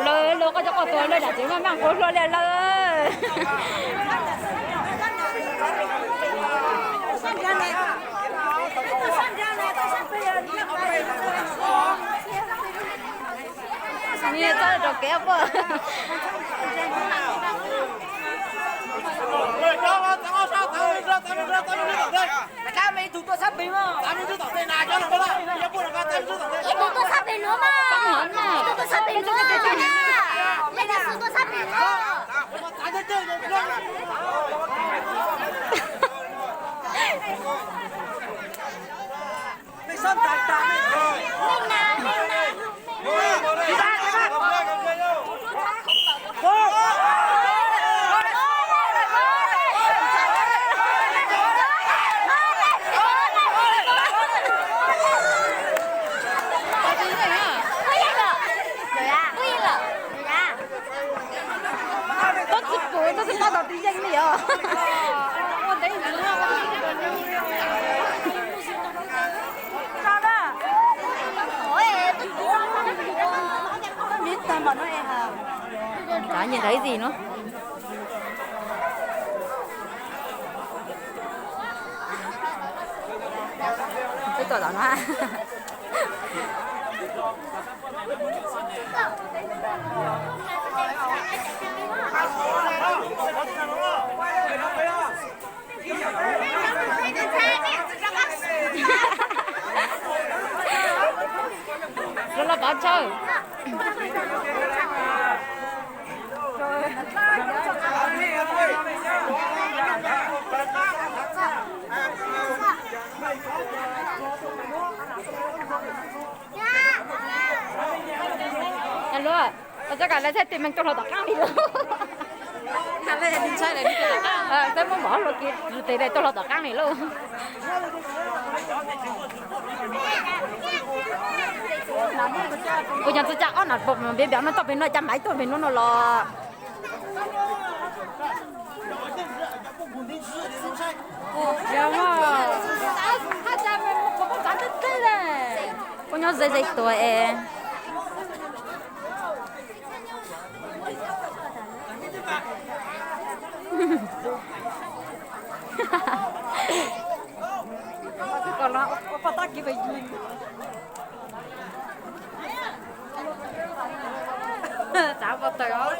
Lawv, lawv koj cov qos tuag lawv dam tsev maj maj nquag hlua li lawv. Nws txhob rau kev poj. Ib tug tuaj sab pem no mas, ib tug tuaj sab pem no. Tub txib pum, tub txib pom tau tib yeej li os. Nyias ntawd ib zis no. Peb tuaj tom no. Los los pov tsawg. Luag, koj txhob kam lawv txhais tes meej tuaj hlo tom qaab li lauj. Peb muab mov hlo kiag tes tuaj hlo tom qaab li lauj. Kuv nyuam txwv ca ob nam pom npiav npiav no toj pem no, ca maiv tuaj pem no no los. Kuv nyob ze ze tuag es. Tsav pov tawm os.